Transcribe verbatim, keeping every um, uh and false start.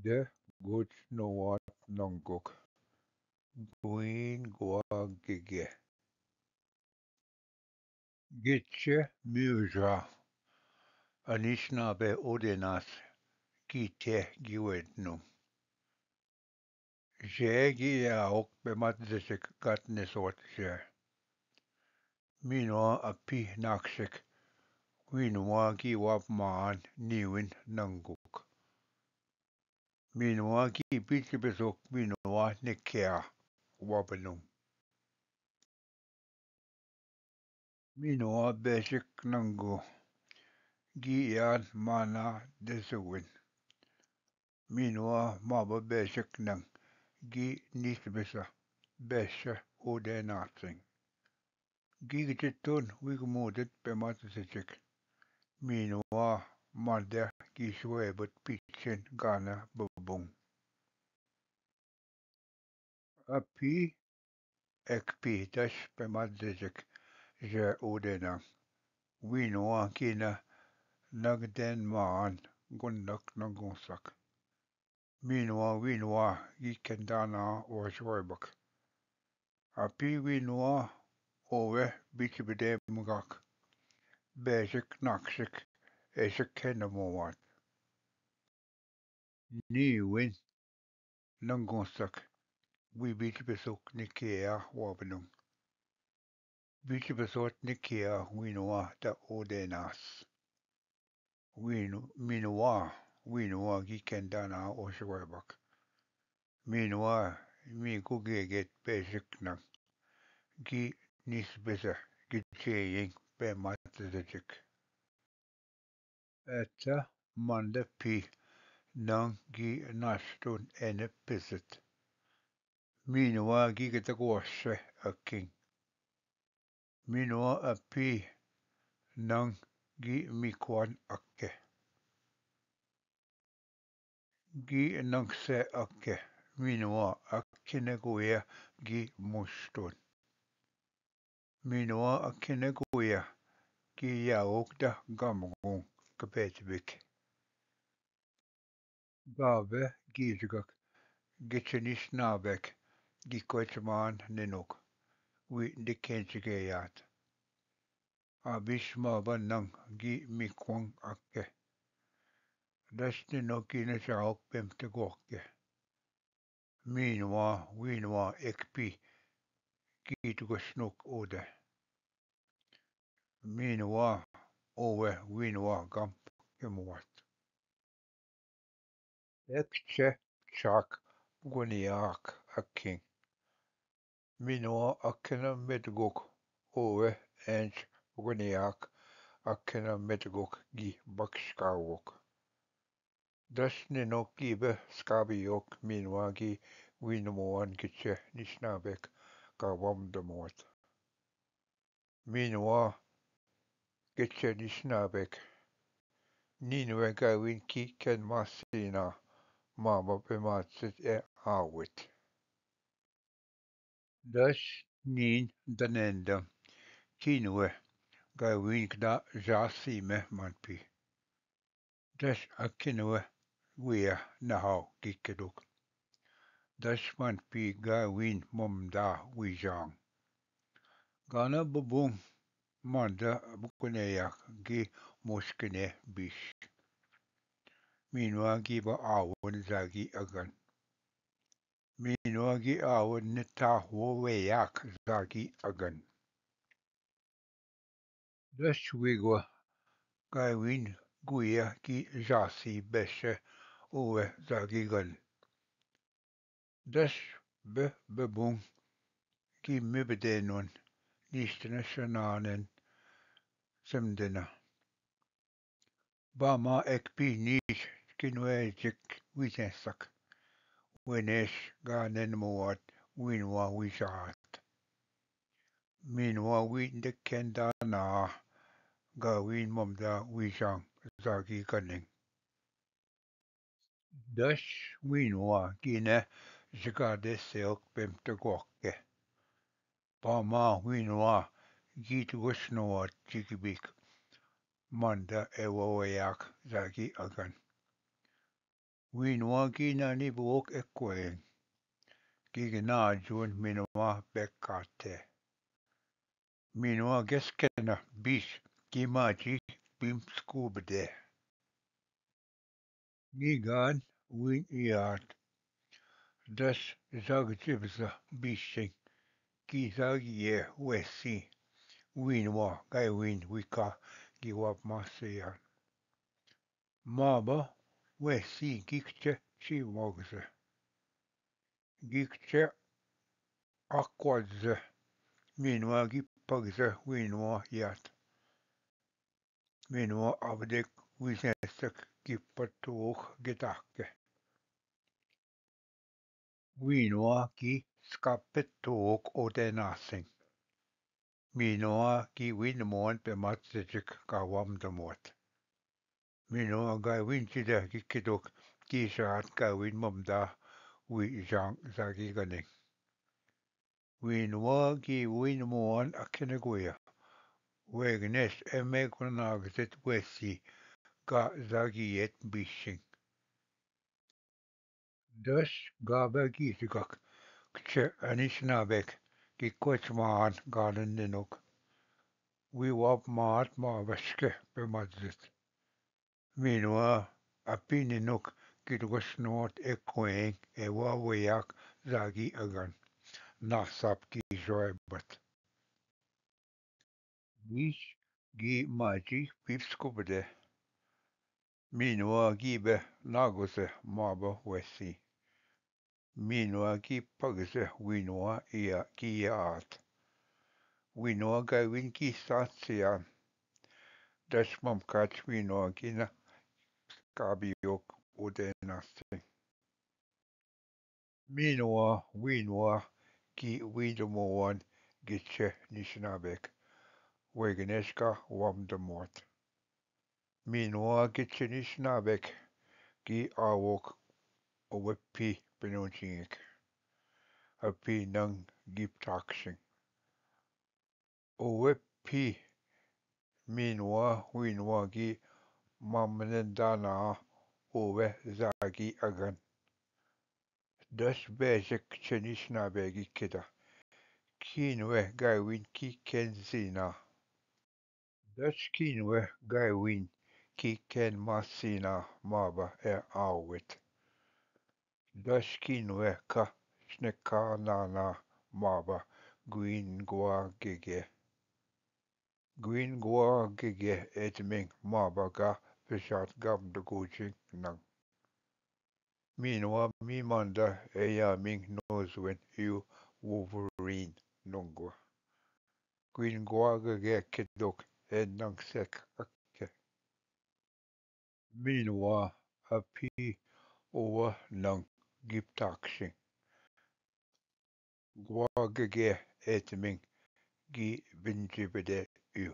द गुज नोवात नंगुक। गुइन गुआ गिगे। गिच्चे म्यूजा। अनिशनाबे ओदेनास। गीते गिवेदनु। जे गी याओक बेमात जचक गात ने सोत जे। मीनवा अपी नाकशक। वीनवा गी वाप मान नीविन नंगुक। मीनवा गी बीच बेसोक मीनवा ने क्या वापनु। मीनवा बेशक नंगो गी यान माना देसुविन। मीनवा माबा बेशक नंग गी निस बेसा बेश ओदे नासिंग। गी गचितुन विग मोदत पेमात सेचक। मीनवा माद्या गी शोएबत पीछेन गाना बबुंग। अपी एक पी दश पेमात जजक जे ओदेना। वीनवा कीना नगदेन मान गुन्नक नंगोसक। मीनवा वीनवा गी केंदाना ओशोएबक। अपी वीनवा ओवे बिच बिदे मुगाक। बेशक नाकशक एशक है नमोवात। नीविन नंगोसक वी बीच बेसोक निकिया वाबनुंग। बीच बेसोत निकिया वीनवा द ओदेनास। वीनु-, मीनवा, वीनवा गी केंदाना ओशोएबक। मीनवा मी गुगेगेत बेशक नंग गी निस बेसा गिचेयिंग पेमात जजक। एता मंद पी नंग गी नाशतुन एने पिसत। मीनवा गी गतक वशे अकिंग। मीनवा अपी नंग गी मिकवान अके। गी नंग से अके। मीनवा अकिने गुया गी मुश्तुन। मीनवा अखिने गुया कि याओक दा गमगुं कपेच बिक। गावे गीजगक गिचनिस नाबेक गी कोचमान निनुक वी दिखेंच गे यात। आबिश माबा नंग गी मिकुंग अक्के। दस निनुक गी नचाओक पेमते गोक्के। मीनवा वीनवा एक पी गीत गसनुक ओदे। मीनवा ओवे वीनवा गंप के मुवत। एक चे चाक गुनियाक अखिंग। मीनवा अखिन मेदगुक ओवे एंच गुनियाक अखिन मेदगुक गी बक्सकावुक। दस निनुक गी बे स्काबियोक मीनवा गी वीनमुवान गिचे निशनाबेक का वम दमुवत। मीनवा गिचे निशनाबेक नीनवे गाविन की केन मासीना मामा पे मासित ए आवत। दस नीन दनेंदम कीनवे गाविन कदा जासी में मनपी। दस अकिनवे विया नहाव गिकेदुक। दस मनपी गाविन ममदा विजांग। गाना बबुंग ममदा बुकुने याक गी मुस्किने बिश। मीनवा गी बा आवन जागी अगन। मीनवा गी आवन निता होवे याक जागी अगन। दस विगवा गाविन गुया की जासी बेश ओवे जागी गन। दस बे बबुंग की मिबदेनुन निश्तन शनानन समदना। बामा एक पी नीच किनवे जिक विजेसक। वेनेश गानेन मुवात वीनवा विजात। मीनवा वीन दखेंदा ना गावीन ममदा विजांग जागी गनिंग। दस वीनवा कीने जगादे सेवक पेमते गोके। पामा वीनवा गीत वसनवा चिकबिक। मंदा एवो वयाक जागी अगन। वीणवा की नानी बोक एक कोएं, की के ना जून मीनवा बेकाते। मीनवा गेस के ना बीस की माची पिम्स कूब दे। नी गान वीण याद। दस जग जिव जा बीसिंग की जागी ये वैसी। वीणवा गाय वीण विका की वाप मासे यार। माबा वैसी गिकचे ची मोगजे। गिकचे आक्वाजे। मीनवा की पगजे वीणवा याद। मीनवा अब देख विशेषक की पत्तोख गिताके। वीणवा की स्कापित तोक ओते नासिंग। मीनवा की वीण मोहन पे मत जजक का वाम दमोत। मीनवा गाय वीण चिदा की किदोक की साथ गाय वीण ममदा वी जांग जागी गनिंग। वीणवा की वीण मोहन अखिन गोया। वेगनेश एमे गुण नागजित वैसी का जागी येत बीशिंग। दस गाबे की सिकक कचे अनिश नाबेक की कोच मान गालन निनुक। वी वाप मात मा वशके पे मस्जिद। मीनवा अपी निनुक की दुगस नोट एक कोएंग एवा वयाक जागी अगन। नासाप की जोए बत। बीस गी माची पिप्स को बदे। मीनवा गी बे नागो से माबा वैसी। मीनवा की पग से वीनवा इया की याद। वीनवा का विन की साथ से याद। दस ममकाच वीनवा की ना का भी योग उदय नास्ते। मीनवा वीनवा की वीद मोवन गिच्छे निशनाबेक। वैगनेश का वाम दमोत। मीनवा गिच्छे निशनाबेक की आवोक ओवे पी पिनोचिंगेक। अपी नंग गिप्ताक्षिंग। ओवे पी मीनवा वीनवा की मामने दाना ओवे जागी अगन। दस बेजक छनिस ना बेगी किदा। कीन वे गायविन की केन सीना। दस कीन वे गायविन की केन मासीना माबा ए आवत। दस कीन वे का स्नेका नाना माबा ग्वीन ग्वा गेगे। ग्वीन ग्वा गेगे एतमिंग माबा का फिशात गम दगोचिंग नंग। मीनवा मी मांदा ए यामिंग नोजवेन यू वोवरीन नोंगवा। ग्वीन ग्वा गेगे किदोक ए नंग सेक अके। मीनवा अपी ओवा नंग गिप्ताक्षिंग। ग्वा गेगे एतमिंग गी बिंजी बदे यू।